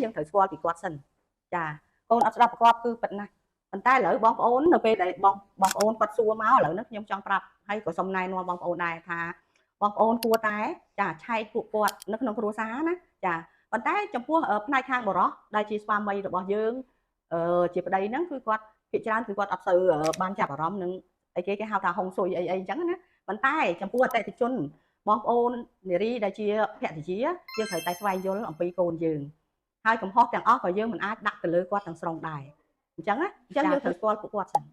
យើងត្រូវស្គាល់ពីគាត់សិនចាកូនអត់ស្ដាប់ប្រកបគឺពិតណាស់ប៉ុន្តែឥឡូវបងប្អូននៅពេលដែលបងបងប្អូនគាត់សួរមកឥឡូវនេះខ្ញុំចង់ប្រាប់ហើយក៏សូមណែនាំបងប្អូនដែរថាបងប្អូនគួរតែចាឆែកពួកគាត់នៅក្នុងគ្រួសារណាចាប៉ុន្តែចំពោះផ្នែកខាងបរោះដែលជាស្វាមីរបស់យើងជាប្តីហ្នឹងគឺគាត់ភាគច្រើនគឺគាត់អត់សូវបានចាប់អារម្មណ៍នឹងអីគេគេហៅថាហុងស៊ុយអីអីអញ្ចឹងណាប៉ុន្តែចំពោះអតិថិជនបងប្អូននារីដែលជាភរិយាយើងត្រូវតែស្វែងយល់អំពីកូនយើងហើយកំហុសទាំងអស់ក៏យើងមិនអាចដាក់ទៅលើគាត់ទាំងស្រុងដែរអញ្ចឹងណាអញ្ចឹងយើងត្រូវស្គាល់ពួកគាត់សិន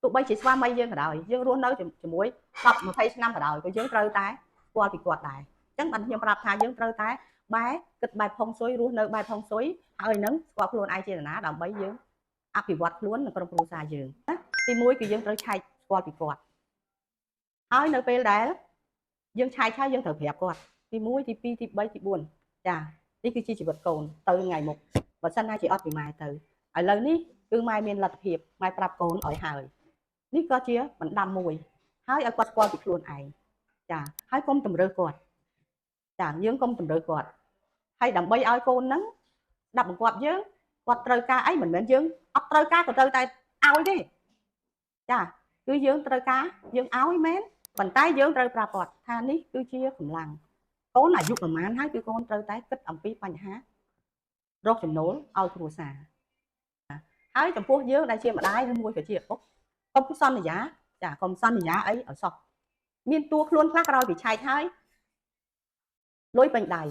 ទោះបីជាស្វាមីយើងក៏ដោយយើងរស់នៅជាមួយ10 20ឆ្នាំក៏ដោយក៏យើងត្រូវតែស្គាល់ពីគាត់ដែរអញ្ចឹងបានខ្ញុំប្រាប់ថាយើងត្រូវតែបែគិតបែបផុងស៊ុយរស់នៅបែបផុងស៊ុយហើយនឹងស្គាល់ខ្លួនឯងជាណាដើម្បីយើងអភិវឌ្ឍខ្លួននៅក្នុងគ្រួសារយើងណាទី1គឺយើងត្រូវឆែកស្គាល់ពីគាត់ហើយនៅពេលដែលយើងឆែកហើយយើងត្រូវប្រាប់គាត់ទី1ទី2ទី3ទី4ចានេះគឺជាជីវិតកូនទៅថ្ងៃមុខបើសិនណាជាអត់ពីម៉ែទៅឥឡូវនេះគឺម៉ែមានលទ្ធភាពម៉ែប្រាប់កូនឲ្យហើយនេះក៏ជាបណ្ដាំមួយហើយឲ្យគាត់ស្គាល់ពីខ្លួនឯងចាហើយកុំតម្រើសគាត់ចាយើងកុំតម្រើសគាត់ហើយដើម្បីឲ្យកូនហ្នឹងស្ដាប់បង្គាប់យើងគាត់ត្រូវការអីមិនមែនយើងអត់ត្រូវការក៏ត្រូវតែឲ្យទេចាគឺយើងត្រូវការយើងឲ្យមែនប៉ុន្តែយើងត្រូវប្រាប់គាត់ថានេះគឺជាកម្លាំងកូនអាយុប្រហែលហើយគឺកូនត្រូវតែគិតអំពីបញ្ហារកចំណូលឲ្យគ្រួសារហើយចំពោះយើងដែលជាម្ដាយឬមួយក៏ជាឪពុកកុំសន្យាចាកុំសន្យាអីឲ្យសោះមានតួខ្លួនខ្លះក្រោយពីឆែកហើយលុយពេញដៃ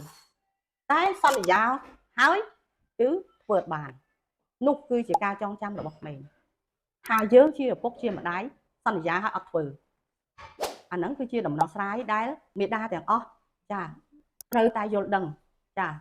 តែសន្យាហើយគឺធ្វើអត់បាននោះគឺជាការចងចាំរបស់ក្មេងថាយើងជាឪពុកជាម្ដាយសន្យាឲ្យអត់ធ្វើអាហ្នឹងគឺជាដំណោះស្រាយដែលមេដាទាំងអស់ចាត្រូវតែយល់ដឹងចា។